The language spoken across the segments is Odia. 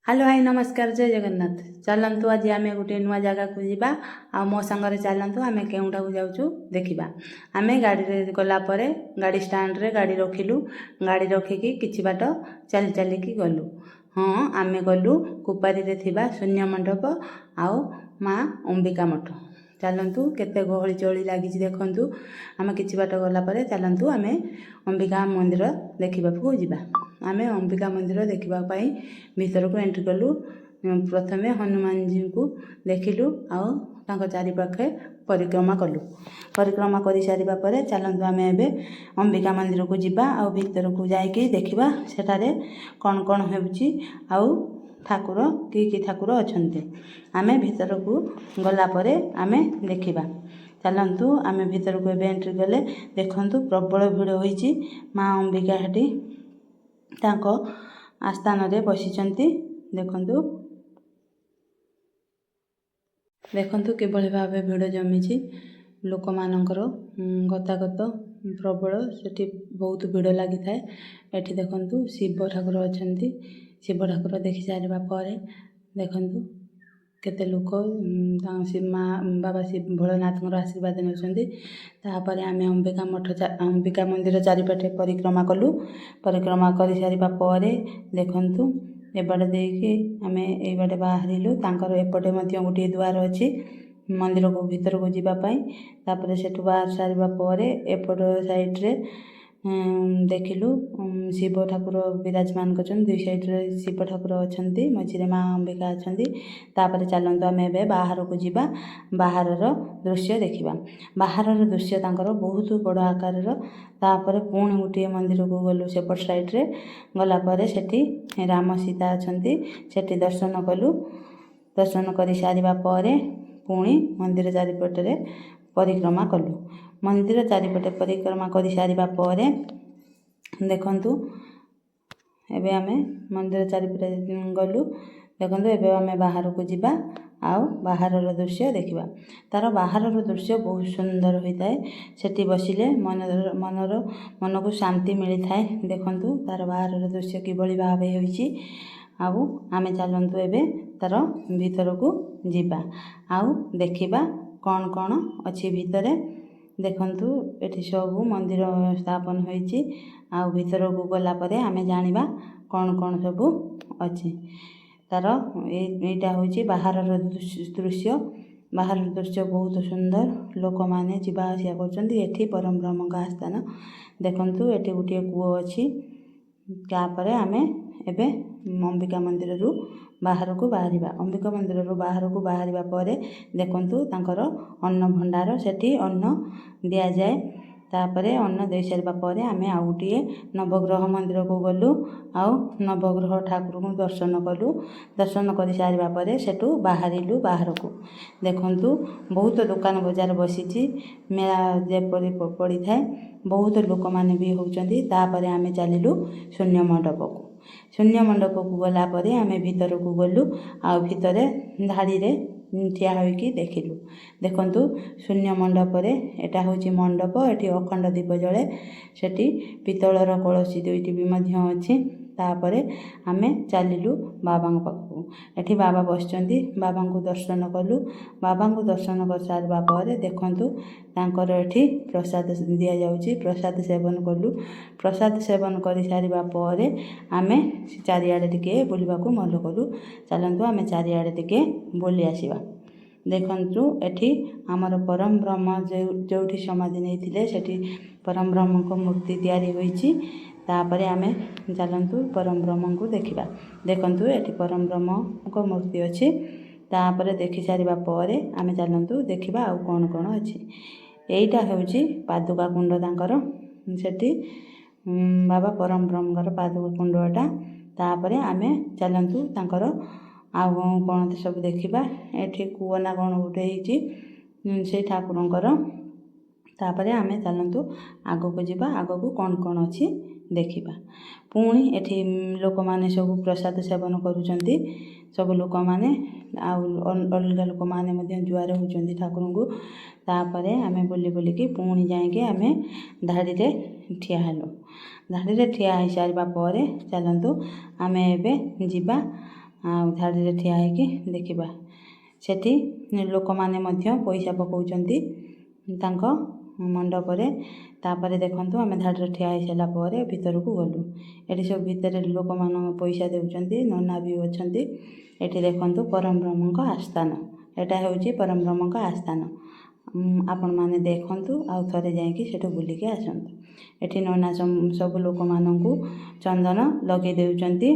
ହ୍ୟାଲୋ ଭାଇ, ନମସ୍କାର, ଜୟ ଜଗନ୍ନାଥ। ଚାଲନ୍ତୁ, ଆଜି ଆମେ ଗୋଟିଏ ନୂଆ ଜାଗାକୁ ଯିବା ଆଉ ମୋ ସାଙ୍ଗରେ ଚାଲନ୍ତୁ। ଆମେ କେଉଁଠାକୁ ଯାଉଛୁ ଦେଖିବା। ଆମେ ଗାଡ଼ିରେ ଗଲା ପରେ ଗାଡ଼ି ଷ୍ଟାଣ୍ଡରେ ଗାଡ଼ି ରଖିଲୁ। ଗାଡ଼ି ରଖିକି କିଛି ବାଟ ଚାଲି ଚାଲିକି ଗଲୁ। ହଁ, ଆମେ ଗଲୁ କୁପାରୀରେ ଥିବା ଶୂନ୍ୟ ମଣ୍ଡପ ଆଉ ମା ଅମ୍ବିକା ମଠ। ଚାଲନ୍ତୁ, କେତେ ଗହଳି ଚହଳି ଲାଗିଛି ଦେଖନ୍ତୁ। ଆମେ କିଛି ବାଟ ଗଲା ପରେ ଚାଲନ୍ତୁ, ଆମେ ଅମ୍ବିକା ମନ୍ଦିର ଦେଖିବାକୁ ଯିବା। ଆମେ ଅମ୍ବିକା ମନ୍ଦିର ଦେଖିବା ପାଇଁ ଭିତରକୁ ଏଣ୍ଟ୍ରି କଲୁ। ପ୍ରଥମେ ହନୁମାନଜୀଙ୍କୁ ଦେଖିଲୁ ଆଉ ତାଙ୍କ ଚାରିପାଖେ ପରିକ୍ରମା କଲୁ। ପରିକ୍ରମା କରିସାରିବା ପରେ ଚାଲନ୍ତୁ, ଆମେ ଏବେ ଅମ୍ବିକା ମନ୍ଦିରକୁ ଯିବା ଆଉ ଭିତରକୁ ଯାଇକି ଦେଖିବା ସେଠାରେ କ'ଣ କ'ଣ ହେଉଛି ଆଉ ଠାକୁର କି କି ଠାକୁର ଅଛନ୍ତି। ଆମେ ଭିତରକୁ ଗଲା ପରେ ଆମେ ଦେଖିବା। ଚାଲନ୍ତୁ, ଆମେ ଭିତରକୁ ଏବେ ଏଣ୍ଟ୍ରି କଲେ। ଦେଖନ୍ତୁ, ପ୍ରବଳ ଭିଡ଼ ହୋଇଛି। ମା ଅମ୍ବିକା ସେଠି ତାଙ୍କ ଆସ୍ଥାନରେ ବସିଛନ୍ତି। ଦେଖନ୍ତୁ, ଦେଖନ୍ତୁ କିଭଳି ଭାବେ ଭିଡ଼ ଜମିଛି। ଲୋକମାନଙ୍କର ଗତାଗତ ପ୍ରବଳ। ସେଠି ବହୁତ ଭିଡ଼ ଲାଗିଥାଏ। ଏଠି ଦେଖନ୍ତୁ, ଶିବ ଠାକୁର ଅଛନ୍ତି। ଶିବ ଠାକୁର ଦେଖି ସାରିବା ପରେ ଦେଖନ୍ତୁ, କେତେ ଲୋକ ତାଙ୍କ ମା ବାବା ଶିବ ଭୋଳନାଥଙ୍କର ଆଶୀର୍ବାଦ ନେଉଛନ୍ତି। ତାପରେ ଆମେ ଅମ୍ବିକା ମଠ, ଅମ୍ବିକା ମନ୍ଦିର ଚାରିପଟେ ପରିକ୍ରମା କଲୁ। ପରିକ୍ରମା କରିସାରିବା ପରେ ଦେଖନ୍ତୁ, ଏବାଟେ ଦେଇକି ଆମେ ଏଇ ବାଟେ ବାହାରିଲୁ। ତାଙ୍କର ଏପଟେ ମଧ୍ୟ ଗୋଟିଏ ଦୁଆର ଅଛି ମନ୍ଦିରକୁ ଭିତରକୁ ଯିବା ପାଇଁ। ତାପରେ ସେଠୁ ବାହାରି ସାରିବା ପରେ ଏପଟ ସାଇଡ଼ରେ ଦେଖିଲୁ, ଶିବ ଠାକୁର ବିରାଜମାନ କରିଛନ୍ତି। ଦୁଇ ସାଇଡ଼ରେ ଶିବ ଠାକୁର ଅଛନ୍ତି, ମଝିରେ ମା ଅମ୍ବିକା ଅଛନ୍ତି। ତାପରେ ଚାଲନ୍ତୁ, ଆମେ ଏବେ ବାହାରକୁ ଯିବା, ବାହାରର ଦୃଶ୍ୟ ଦେଖିବା। ବାହାରର ଦୃଶ୍ୟ ତାଙ୍କର ବହୁତ ବଡ଼ ଆକାରର। ତାପରେ ପୁଣି ଗୋଟିଏ ମନ୍ଦିରକୁ ଗଲୁ। ସେପଟ ସାଇଡ଼ରେ ଗଲା ପରେ ସେଠି ରାମ ସୀତା ଅଛନ୍ତି। ସେଠି ଦର୍ଶନ କଲୁ। ଦର୍ଶନ କରିସାରିବା ପରେ ପୁଣି ମନ୍ଦିର ଚାରିପଟରେ ପରିକ୍ରମା କଲୁ। ମନ୍ଦିର ଚାରିପଟେ ପରିକ୍ରମା କରିସାରିବା ପରେ ଦେଖନ୍ତୁ, ଏବେ ଆମେ ମନ୍ଦିର ଚାରିପଟେ ଗଲୁ। ଦେଖନ୍ତୁ, ଏବେ ଆମେ ବାହାରକୁ ଯିବା ଆଉ ବାହାରର ଦୃଶ୍ୟ ଦେଖିବା। ତା'ର ବାହାରର ଦୃଶ୍ୟ ବହୁତ ସୁନ୍ଦର ହୋଇଥାଏ। ସେଠି ବସିଲେ ମନର ମନକୁ ଶାନ୍ତି ମିଳିଥାଏ। ଦେଖନ୍ତୁ, ତା'ର ବାହାରର ଦୃଶ୍ୟ କିଭଳି ଭାବେ ହୋଇଛି। ଆଉ ଆମେ ଚାଲନ୍ତୁ, ଏବେ ତା'ର ଭିତରକୁ ଯିବା ଆଉ ଦେଖିବା କ'ଣ କ'ଣ ଅଛି ଭିତରେ। ଦେଖନ୍ତୁ, ଏଠି ସବୁ ମନ୍ଦିର ସ୍ଥାପନ ହୋଇଛି ଆଉ ଭିତରକୁ ଗଲା ପରେ ଆମେ ଜାଣିବା କ'ଣ କ'ଣ ସବୁ ଅଛି। ତା'ର ଏଇଟା ହେଉଛି ବାହାରର ଦୃଶ୍ୟ। ବାହାରର ଦୃଶ୍ୟ ବହୁତ ସୁନ୍ଦର। ଲୋକମାନେ ଯିବା ଆସିବା କରୁଛନ୍ତି। ଏଠି ପରମବ୍ରହ୍ମଙ୍କ ଆସ୍ଥାନ। ଦେଖନ୍ତୁ, ଏଠି ଗୋଟିଏ କୂଅ ଅଛି। ତାପରେ ଆମେ ଏବେ ଅମ୍ବିକା ମନ୍ଦିରରୁ ବାହାରକୁ ବାହାରିବା। ଅମ୍ବିକା ମନ୍ଦିରରୁ ବାହାରକୁ ବାହାରିବା ପରେ ଦେଖନ୍ତୁ, ତାଙ୍କର ଅନ୍ନ ଭଣ୍ଡାର, ସେଠି ଅନ୍ନ ଦିଆଯାଏ। ତାପରେ ଅନ୍ନ ଦେଇସାରିବା ପରେ ଆମେ ଆଉ ଗୋଟିଏ ନବଗ୍ରହ ମନ୍ଦିରକୁ ଗଲୁ ଆଉ ନବଗ୍ରହ ଠାକୁରଙ୍କୁ ଦର୍ଶନ କଲୁ। ଦର୍ଶନ କରିସାରିବା ପରେ ସେଠୁ ବାହାରିଲୁ ବାହାରକୁ। ଦେଖନ୍ତୁ, ବହୁତ ଦୋକାନ ବଜାର ବସିଛି। ମେଳା ଯେପରି ପଡ଼ିଥାଏ, ବହୁତ ଲୋକମାନେ ବି ହେଉଛନ୍ତି। ତାପରେ ଆମେ ଚାଲିଲୁ ଶୂନ୍ୟ ମଣ୍ଡପକୁ। ଶୂନ୍ୟ ମଣ୍ଡପକୁ ଗଲା ପରେ ଆମେ ଭିତରକୁ ଗଲୁ ଆଉ ଭିତରେ ଧାଡ଼ିରେ ଠିଆ ହୋଇକି ଦେଖିଲୁ। ଦେଖନ୍ତୁ, ଶୂନ୍ୟ ମଣ୍ଡପରେ ଏଇଟା ହେଉଛି ମଣ୍ଡପ। ଏଠି ଅଖଣ୍ଡ ଦୀପ ଜଳେ। ସେଠି ପିତ୍ତଳର କଳସୀ ଦୁଇଟି ବି ମଧ୍ୟ ଅଛି। ତାପରେ ଆମେ ଚାଲିଲୁ ବାବାଙ୍କ ପାଖକୁ। ଏଠି ବାବା ବସିଛନ୍ତି। ବାବାଙ୍କୁ ଦର୍ଶନ କଲୁ। ବାବାଙ୍କୁ ଦର୍ଶନ କରିସାରିବା ପରେ ଦେଖନ୍ତୁ, ତାଙ୍କର ଏଠି ପ୍ରସାଦ ଦିଆଯାଉଛି। ପ୍ରସାଦ ସେବନ କଲୁ। ପ୍ରସାଦ ସେବନ କରିସାରିବା ପରେ ଆମେ ଚାରିଆଡ଼େ ଟିକେ ବୁଲିବାକୁ ମନ କଲୁ। ଚାଲନ୍ତୁ, ଆମେ ଚାରିଆଡ଼େ ଟିକେ ବୁଲି ଆସିବା। ଦେଖନ୍ତୁ, ଏଠି ଆମର ପରମ ବ୍ରହ୍ମ ଯେଉଁଠି ସମାଧି ନେଇଥିଲେ, ସେଠି ପରମ ବ୍ରହ୍ମଙ୍କ ମୂର୍ତ୍ତି ତିଆରି ହୋଇଛି। ତାପରେ ଆମେ ଚାଲନ୍ତୁ, ପରମ ବ୍ରହ୍ମଙ୍କୁ ଦେଖିବା। ଦେଖନ୍ତୁ, ଏଠି ପରମ ବ୍ରହ୍ମଙ୍କ ମୂର୍ତ୍ତି ଅଛି। ତାପରେ ଦେଖି ସାରିବା ପରେ ଆମେ ଚାଲନ୍ତୁ ଦେଖିବା ଆଉ କ'ଣ କ'ଣ ଅଛି। ଏଇଟା ହେଉଛି ପାଦୁକା କୁଣ୍ଡ ତାଙ୍କର। ସେଠି ବାବା ପରମ ବ୍ରହ୍ମଙ୍କର ପାଦୁକା କୁଣ୍ଡ ଏଟା। ତାପରେ ଆମେ ଚାଲନ୍ତୁ, ତାଙ୍କର ଆଉ କ'ଣ ସବୁ ଦେଖିବା। ଏଠି କୂଅ ନା କ'ଣ ଗୋଟେ ହେଇଛି ସେଇ ଠାକୁରଙ୍କର। ତାପରେ ଆମେ ଚାଲନ୍ତୁ ଆଗକୁ ଯିବା, ଆଗକୁ କ'ଣ କ'ଣ ଅଛି ଦେଖିବା। ପୁଣି ଏଠି ଲୋକମାନେ ସବୁ ପ୍ରସାଦ ସେବନ କରୁଛନ୍ତି। ସବୁ ଲୋକମାନେ ଆଉ ଅଲଗା ଲୋକମାନେ ମଧ୍ୟ ଜୁହାର ହେଉଛନ୍ତି ଠାକୁରଙ୍କୁ। ତାପରେ ଆମେ ବୁଲି ବୁଲିକି ପୁଣି ଯାଇକି ଆମେ ଧାଡ଼ିରେ ଠିଆ ହେଲୁ। ଧାଡ଼ିରେ ଠିଆ ହେଇସାରିବା ପରେ ଚାଲନ୍ତୁ, ଆମେ ଏବେ ଯିବା। ଆଉ ଧାଡ଼ିରେ ଠିଆ ହେଇକି ଦେଖିବା। ସେଠି ଲୋକମାନେ ମଧ୍ୟ ପଇସା ପକାଉଛନ୍ତି ତାଙ୍କ ମଣ୍ଡପରେ। ତାପରେ ଦେଖନ୍ତୁ, ଆମେ ଧାଡ଼ିରେ ଠିଆ ହେଇସାରିଲା ପରେ ଭିତରକୁ ଗଲୁ। ଏଠି ସବୁ ଭିତରେ ଲୋକମାନଙ୍କ ପଇସା ଦେଉଛନ୍ତି, ନନା ବି ଅଛନ୍ତି। ଏଠି ଦେଖନ୍ତୁ, ପରମବ୍ରହ୍ମଙ୍କ ଆସ୍ଥାନ। ଏଇଟା ହେଉଛି ପରମବ୍ରହ୍ମଙ୍କ ଆସ୍ଥାନ। ଆପଣମାନେ ଦେଖନ୍ତୁ ଆଉ ଥରେ ଯାଇକି ସେଠୁ ବୁଲିକି ଆସନ୍ତୁ। ଏଠି ନନା ସବୁ ଲୋକମାନଙ୍କୁ ଚନ୍ଦନ ଲଗେଇ ଦେଉଛନ୍ତି।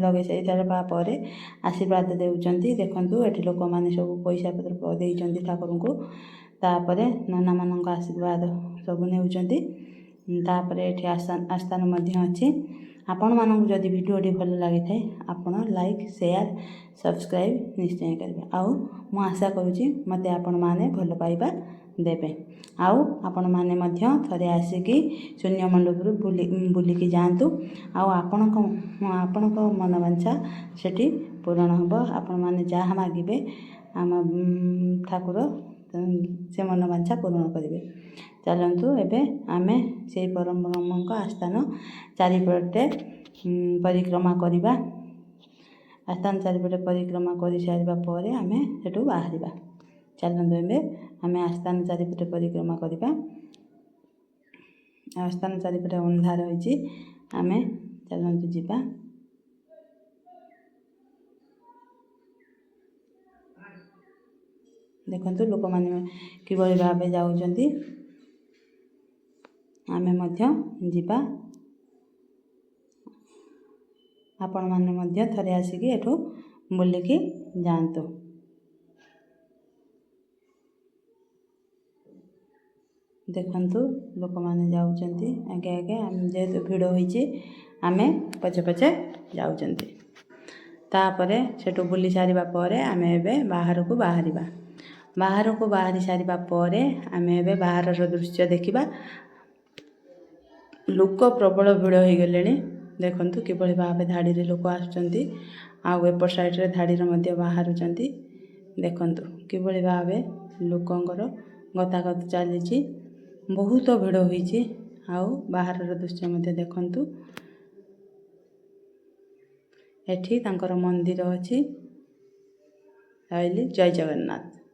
ଲଗେଇ ସାରିବା ପରେ ଆଶୀର୍ବାଦ ଦେଉଛନ୍ତି। ଦେଖନ୍ତୁ, ଏଠି ଲୋକମାନେ ସବୁ ପଇସା ପତ୍ର ଦେଇଛନ୍ତି ଠାକୁରଙ୍କୁ। ତାପରେ ନନାମାନଙ୍କ ଆଶୀର୍ବାଦ ସବୁ ନେଉଛନ୍ତି। ତାପରେ ଏଠି ଆସ୍ଥାନ ମଧ୍ୟ ଅଛି। ଆପଣମାନଙ୍କୁ ଯଦି ଭିଡ଼ିଓଟି ଭଲ ଲାଗିଥାଏ, ଆପଣ ଲାଇକ୍, ସେୟାର, ସବସ୍କ୍ରାଇବ୍ ନିଶ୍ଚୟ କରିବେ। ଆଉ ମୁଁ ଆଶା କରୁଛି ମୋତେ ଆପଣମାନେ ଭଲ ପାଇବା ଦେବେ। ଆଉ ଆପଣମାନେ ମଧ୍ୟ ଥରେ ଆସିକି ଶୂନ୍ୟ ମଣ୍ଡପରୁ ବୁଲିକି ଯାଆନ୍ତୁ। ଆଉ ଆପଣଙ୍କ ମନବାଞ୍ଛା ସେଠି ପୂରଣ ହେବ। ଆପଣମାନେ ଯାହା ମାଗିବେ, ଆମ ଠାକୁର ସେ ମନବାଞ୍ଛା ପୂରଣ କରିବେ। ଚାଲନ୍ତୁ, ଏବେ ଆମେ ସେଇ ପରମବ୍ରହ୍ମଙ୍କ ଆସ୍ଥାନ ଚାରିପଟେ ପରିକ୍ରମା କରିବା। ଆସ୍ଥାନ ଚାରିପଟେ ପରିକ୍ରମା କରିସାରିବା ପରେ ଆମେ ସେଠୁ ବାହାରିବା। ଚାଲନ୍ତୁ, ଏବେ ଆମେ ଆସ୍ଥାନ ଚାରିପଟେ ପରିକ୍ରମା କରିବା। ଆସ୍ଥାନ ଚାରିପଟେ ଅନ୍ଧାର ହୋଇଛି। ଆମେ ଚାଲନ୍ତୁ ଯିବା। ଦେଖନ୍ତୁ, ଲୋକମାନେ କିଭଳି ଭାବେ ଯାଉଛନ୍ତି। ଆମେ ମଧ୍ୟ ଯିବା। ଆପଣମାନେ ମଧ୍ୟ ଥରେ ଆସିକି ଏଠୁ ବୁଲିକି ଯାଆନ୍ତୁ। ଦେଖନ୍ତୁ, ଲୋକମାନେ ଯାଉଛନ୍ତି ଆଗେ ଆଗେ। ଆମେ ଯେହେତୁ ଭିଡ଼ ହୋଇଛି, ଆମେ ପଛେ ପଛେ ଯାଉଛନ୍ତି। ତାପରେ ସେଠୁ ବୁଲି ସାରିବା ପରେ ଆମେ ଏବେ ବାହାରକୁ ବାହାରିବା। ବାହାରକୁ ବାହାରି ସାରିବା ପରେ ଆମେ ଏବେ ବାହାରର ଦୃଶ୍ୟ ଦେଖିବା। ଲୋକ ପ୍ରବଳ ଭିଡ଼ ହୋଇଗଲେଣି। ଦେଖନ୍ତୁ, କିଭଳି ଭାବେ ଧାଡ଼ିରେ ଲୋକ ଆସୁଛନ୍ତି ଆଉ ଏପଟ ସାଇଡ଼ରେ ଧାଡ଼ିରେ ମଧ୍ୟ ବାହାରୁଛନ୍ତି। ଦେଖନ୍ତୁ, କିଭଳି ଭାବେ ଲୋକଙ୍କର ଗତାଗତ ଚାଲିଛି। ବହୁତ ଭିଡ଼ ହୋଇଛି। ଆଉ ବାହାରର ଦୃଶ୍ୟ ମଧ୍ୟ ଦେଖନ୍ତୁ। ଏଠି ତାଙ୍କର ମନ୍ଦିର ଅଛି। ରହିଲି, ଜୟ ଜଗନ୍ନାଥ।